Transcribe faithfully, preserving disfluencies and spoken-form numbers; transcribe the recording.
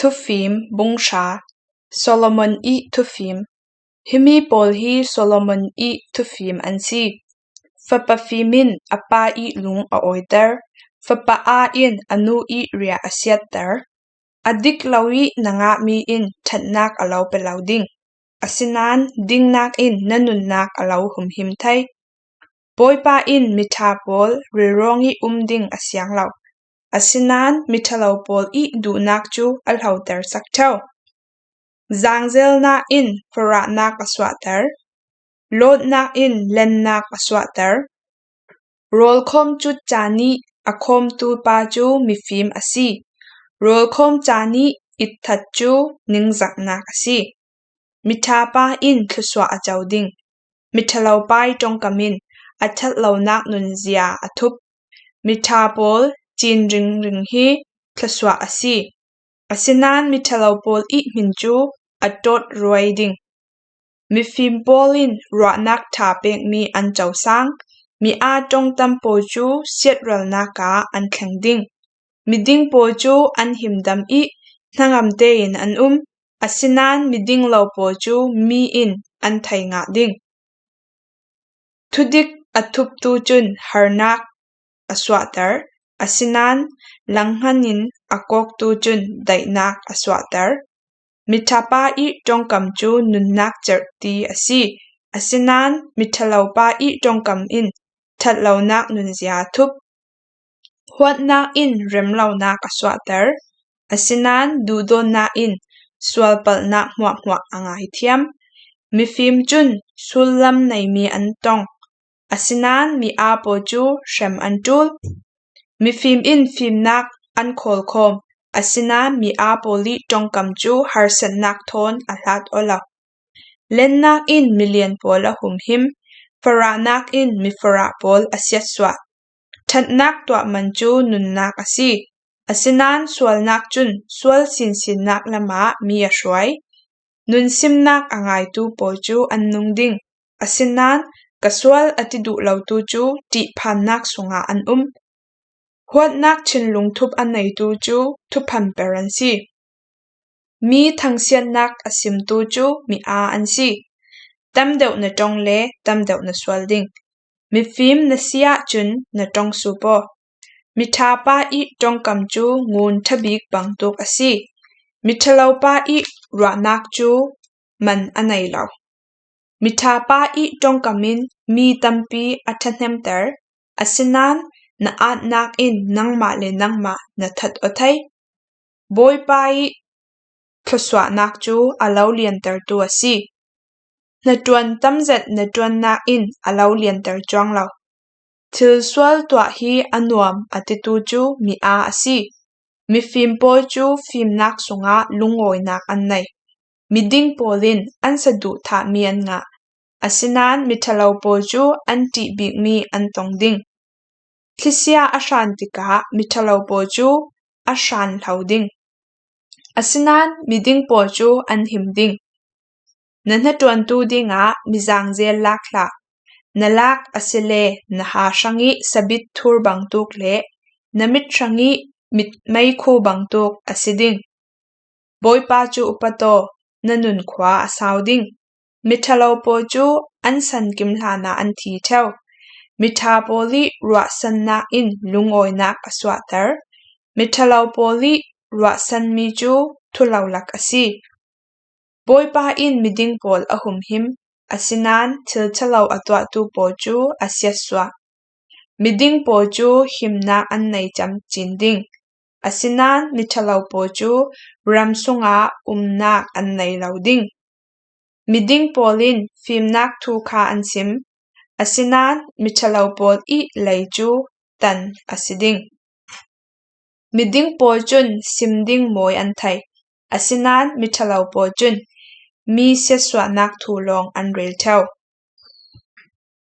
Thufim bung hra. Solomon ih thufim. Himi pawl hi Solomon ih thufim an si. Fapa fim in a pa ih lung a awiter, fapa aa in a nu ih ria a siatter. A dik lo ih na ngah mi in ṭhatnak a lo pe lo ding, asinain dingnak in na nunnak a lo humhim thei. Bawipa in miṭha pawl rilrawng ih um ding a siang lo, asinain miṭhalo pawl ih duhnak cu a hloter sak ṭheu. Zaangzelnak in farahnak a suahter, lawtnak in lennak a suahter. Rawlkhawm cut caan ih a khawmtu pa cu mifim a si. Rawlkhawm caan ih itthat cu ningzaknak a si. Miṭha pa in thluasuah a co ding. Miṭhalo pa ih ṭongkam in a ṭhat lonak nunzia a thup. Miṭha pawl cin ringring hi thluasuah a si, asinain miṭhalo pawl ih hmin cu a ṭawt ruai ding. Mifim pawl in ruahnak ṭha pekmi an cosang, mi aa ṭongtam pawl cu siatralnak ah an thleng ding. Miding pawl cu an himdam ih hnangam tein an um, asinain miding lo pawl cu mi in an thei ngah ding. Thudik a thuptu cun harnak a suahter, asinain langhngan in a kawktu cun daihnak a suahter. Miṭha pa ih ṭongkam cu nunnak cerhti a si, asinain miṭhalo pa ih ṭongkam in ṭhat lonak nunzia a thup. Huatnak in remlonak a suahter, asinain duhdawtnak in sualpalhnak hmuahhmuah a ngaithiam. Mifim cun sullam neimi an tong, asinain mi aa pawl cu hrem an ṭul. Mifim in fimnak an khawlkhawm, asinain mi aa pawl ih ṭongkam cu harsatnak thawn a hlat aw lo. Lennak in milian pawl a humhim, farahnak in mifarah pawl a siatsuah. Ṭhatnak tuah man cu nunnak a si, asinain sualnak cun sual sinsinnak lamah mi a hruai. Nunsimnak a ngaitu pawl cu an nung ding, asinain ka sual a ti duh lotu cu ṭihphannak sungah an um. Huatnak thinlung thup a neitu cu thuphanper an si. Mi thangsiatnak a simtu cu mi aa an si. Tam deuh na ṭong le tam deuh na sual ding. Mifim na si ahcun na ṭong sup aw. Miṭha pa ih ṭongkam cu ngun ṭha bik bangtuk a si. Miṭhalo pa ih ruahnak cu man a nei lo. Miṭha pa ih ṭongkam in mi tampi a ṭhahnemter, asinain na aatnak in nangmah le nangmah na that aw thei. Bawipa ih thluasuahnak cu a lo liantertu a si. Hnaṭuan tamzet na ṭuannak in a lo lianter cuang lo. Thil sual tuah hi a nuam a titu cu mi aa a si. Mifim pawl cu fimnak sungah lungawinak an nei. Miding pawl in an saduhthahmi an ngah, asinain miṭhalo pawl cu an ṭih bikmi an tong ding. Thlisia a hran tikah miṭhalo pawl cu a hran hlo ding, asinain miding pawl cu an him ding. Na hnaṭuantu dingah mizaangzel lak hlah. Na lak asile na ha hrangih sabit thur bangtuk le na mit hrangih mit meikhu bangtuk a si ding. Bawipa cu upat aw, na nunkhua a sau ding. Miṭhalo pawl cu an sankim hlanah an thi ṭheu. Miṭha pawl ih ruahsannak in lungawinak a suahter. Miṭhalo pawl ih ruahsanmi cu thulolak a si. Bawipa in miding pawl a humhim, asinain thil ṭhalo a tuahtu pawl cu a siatsuah. Miding pawl cu himnak an nei camcin ding, asinain miṭhalo pawl cu ram sungah umnak an nei lo ding. Miding pawl in fimnak thu kha an sim, asinain miṭhalo pawl ih lei cu tan a si ding. Miding pawl cun sim ding mawi an thei, asinain miṭhalo pawl cun mi siatsuahnak thu lawng an rel ṭheu.